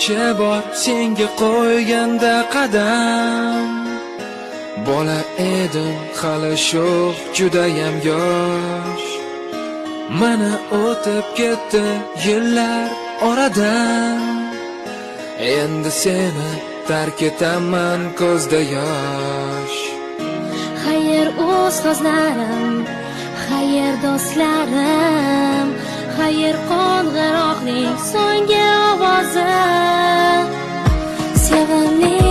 Ishonchi bor senga qo'yganda qadam. Bola edim hali sho'x, judayam yosh. Mana o'tib ketdi yillar oradan. Endi seni tark etaman ko'zda yosh. Xayr, ustozlarim, xayr, do'stlarim, xayr, qo'ng'iroqning so'nggi ovozi. Sevimli.